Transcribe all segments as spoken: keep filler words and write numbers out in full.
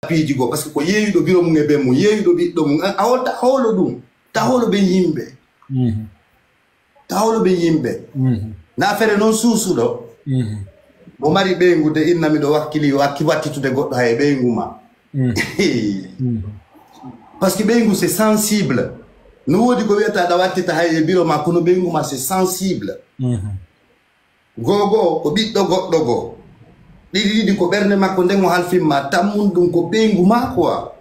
piiji goo, parce que ko yeeyuɗo biro mum e ben mum, yeeyuɗo ɓiɗɗo mum, a, a hol-, ta hoolo ɗum, ta hoolo ɓen yimɓe. Mhm. Ta hoolo ɓen yimɓe. Mhm. Na affaire non suusuɗo. Mhm. Mo mari ɓeyngu de inna miɗo wakkili, wakki wattitude goɗɗo hay e ɓeyngu ma. Mhm. Mhm. Parce que ɓeyngu c'est sensible. No woodi ko wiyata aɗa wattita hay e biro ma, kono ɓeyngu ma c'est sensible. Mhm. Goo goo ko ɓiɗɗo goɗɗo goo. Ɗiɗi ɗiɗi ko ɓernde makko nden o halfin ma, tammun ɗum ko ɓeyngu ma quoi.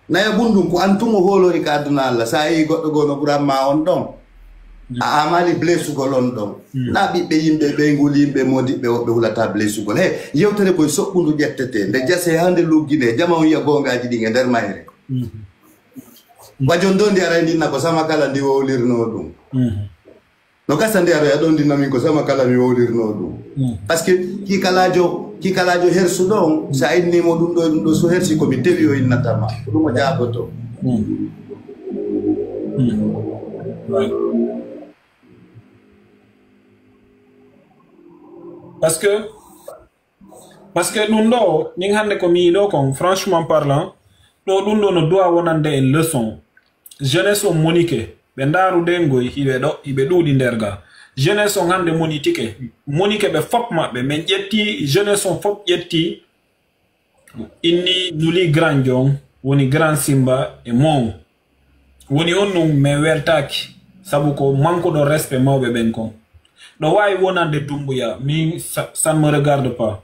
Nayaɓun ɗum ko an tun o hoolori ka aduna Allah. Sa yi'i goɗɗo goo no ɓuran ma on ɗon, a amali blessugol on ɗon. Mm. Na ɓiɓɓe yimɓe, ɓeyngu yimɓe, moodiɓɓe woɓɓe hulata blessugol. He, yewtere koye soɓɓundu ƴettete. Nde jase haa nde luggine, jama on yi'a goongaaji ɗin e nder mayre. Mm. Wajon ɗo ndi aray ndinna ko sama kala ndi wowlirnoo ɗum. Mm. No gasa nde aroya ɗon, ndinna min ko sama kala mi wowlirnoo ɗum. Mm. Parce que kiikalaajo, kiikalaajo hersuɗo on, sa inni mo ɗum ɗo, ɗum ɗo so hersi ko mi tewi o innata ma. Ko ɗum o jaaboto. Mm. Mm. Right. Parce que Parce que ɗum ɗo, min hannde ko mi yi'i ɗo kon, franchement parlant, ɗo ɗum ɗo no duwa wonande en leçon. Jeunesse on monike, ɓe ndaaru ɗen goy, hiɓe ɗo, hiɓe ɗuuɗi nder ga. Jeunesse on hannde monitike, monike ɓe fop maɓɓe, min ƴetti, jeunesse on fop ƴetti, inni nuli grand jon, woni grand Simba e mon. Woni on ɗum min weltaaki, sabu ko mankuɗo respect mawɓe ɓen kon. Ɗo waawi wonande Dumbuya, min, ça, ça ne me regarde pas.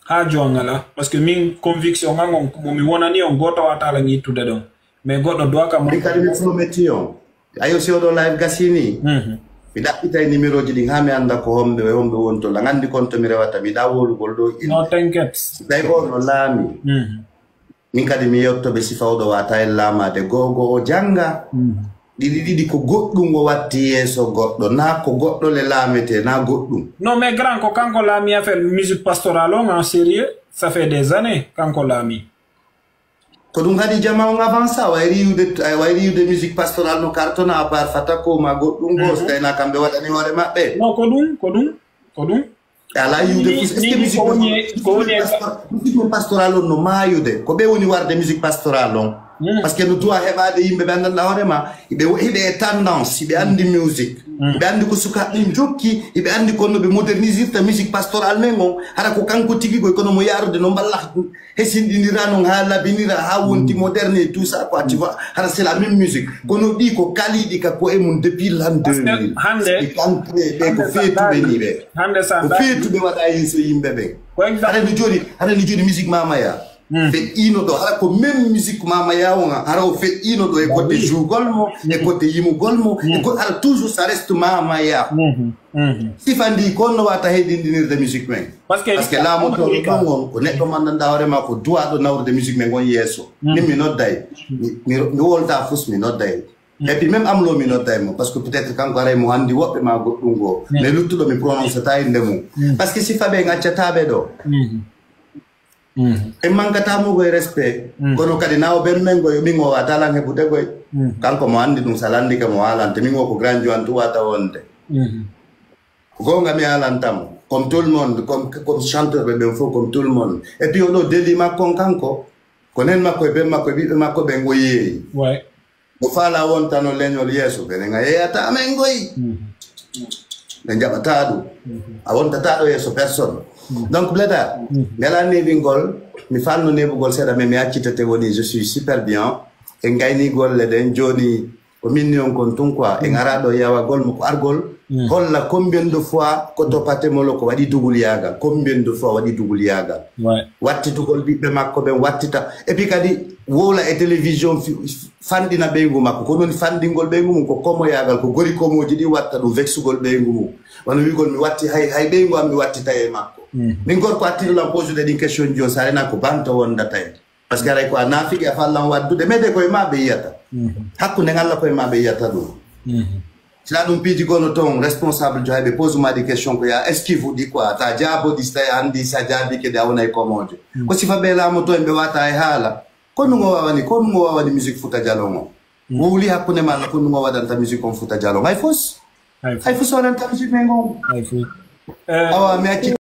Haa jooni alaa, parce que min conviction an on, mo mi wonani on, gooto wata ala ittude ɗon. Mais goɗɗo doit ka Min kadi mi prometti on. Ayo, si oɗo live gasini, Mhm. mi ɗaɓɓitay numéroji ɗin haa mi annda ko homɓe, homɓe woni to. Lan anndi kon to mi rewata, mi ɗa wolugol ɗo inde. No, t'inquiète. Si tawi on no laami. Mhm. Min kadi mi yotto ɓe sifa oɗo wata en laamaade. Goo goo o jannga. Mm. Ɗiɗi ɗiɗi ko goɗɗum o watti yeeso goɗɗo. Na ko goɗɗo le laametee, na goɗɗum. Non, mais grand, ko kanko laami affaire musique pastorale on, en sérieux, ça fait des années, kanko laami. Ko ɗum haɗi jama on avance, a wayri yi'ude, a wayri yi'ude musique pastorale no cartona, à part Fatako ma goɗɗum goo, Mhm. so tawi na kamɓe waɗani hoore maɓɓe. Non, ko ɗum, ko ɗum, ko ɗum. Ala yi'ude Ni, fus. Est-ce que ni, musique ko woni, ko woni e pastor-, musique pastoral on no maayude? Ko ɓe woni warde musique pastoral on? Mm. Parce que no duwa heɓaade yimɓe ɓe anndanɗaa hoore ma, hiɓe, hiɓe e tendance, hiɓe anndi musique. Mm. Hiɓe anndi ko sukaaɓe ɓen jokki, hiɓe anndi ko no ɓe modernisirta musique pastoral men on. Hara ko kanko tigi koy, kono mo yaarude no mballa hesinɗinira non haa labinira, haa wonti Mm. moderne et tout ça, quoi, tu vois. Hara c'est la même musique. Kono ɗi ko kaliɗi ka ko'e mum depuis l'an Parce que deux mille. Hannde, Ɓe kantre, ɓe ko hannde sa feetuɓe ndaari, ni ɓe. Hannde sa Ko ndaari. Feetuɓe waɗa yeeso yimɓe ɓe. Ko exact. Hara ni joni, hara ni joni musique Mama Ya. Mm. Feƴƴiino ɗo, hara ko même musique Mama Ya on, hara o feƴƴiino ɗo e Ah côté oui. Jouugol mo, e Mm. Côté yimugol mo, e Mm. ko, hara toujours ça reste Mama Ya. Mhm, mhm. Sifa ndi ko no wata heɗinɗinirde musique men. Parce que Parce que laamu to Africa. Ɗum on, ko neɗɗo mo anndanɗaa hoore ma ko duwaaɗo nawrude musique men on yeeso. Mm. Min mi nodday. Mm. Mi, mi, mi wolta fus mi nodday. Mm. Et puis même Amlo mi nodday mo, parce que peut-être kanko aray mo anndi woɓɓe ma goɗɗum goo. Mm. Mais luttuɗo mi prononce ta innde mum. Mm. Parce que sifa ɓe en accata ɓe ɗo. Mm. Mm. En mankata mo koye respect. Mm. Kono kadi na o ben men goy, min o wata lan heɓude goy. Mm. Kanko mo anndi ɗum, sa lanndike mo haalante. Min o ko grand juan tu wata wonde. Mm. Ko goonga mi haalanta mo. Comme tout le monde, comme, comme chanteur ɓe ɓen fof, comme tout le monde. Et puis oɗo délit makko on kanko, ko nen makko e ben makko e ɓiɓɓe makko ɓen o yeeyi. Ouais. Mo faala wontano leñol yeeso, ɓenen a yeeyata amen goy. Mhm. Ɓe jaɓata ɗum. Mhm. A wontata ɗo yeeso personne. Mhm. Donc, Bleda, Mhm. mi alaa neeɓingol, mi faalno neeɓugol seeɗa, mais mi accitete woni, je suis super bien. En gayni golle ɗen, jooni ko minni on kon tun quoi. En ara ɗo yawagol mo ko argol. Mm. Holla combien de fois ko toppate mo lo ko waɗi dugul yaagal. Combien de fois waɗi dugul yaagal. Ouais. Wattitugol ɓiɓɓe makko ɓen wattita. Et puis kadi wowla e télévision fi-, fanɗina ɓeyngu makko. Ko non fanɗingol ɓeyngu mum ko komo yaagal, ko gori komooji ɗi watta ɗum vexugol ɓeyngu mum. Wano wi'ugol mi watti hay, hay ɓeyngu am mi wattita e makko. Mm. Min gorko attiri lan posude ɗin question ji o sa rena ko banto wondata en. Parce que aray ko a naafiki a fallan waddude, mais de koye ma ɓe yiyata. Mhm. Hakkunde Allah koye ma ɓe yiyata ɗum. Mhm. Sina ɗum piiji gono toon, responsable jo hay ɓe pose ma ɗi question ko ya esquive ɗi quoi, ta jaabo ɗi, si tawi a anndi sa jaabike de a wonay komoojo. Mhm. Ko sifa ɓe laamoto en ɓe wata e haala. Ko ɗum o wawani, ko ɗum o wawani musique Futa Jalon o. Mhm. Wowli hakkunde ma, ko ɗum o waɗanta musique on Futa Jalon. Hay fos. Hay fos. Hay fos o waɗanta musique men on. Hay fos. Eh, Awa, mi acci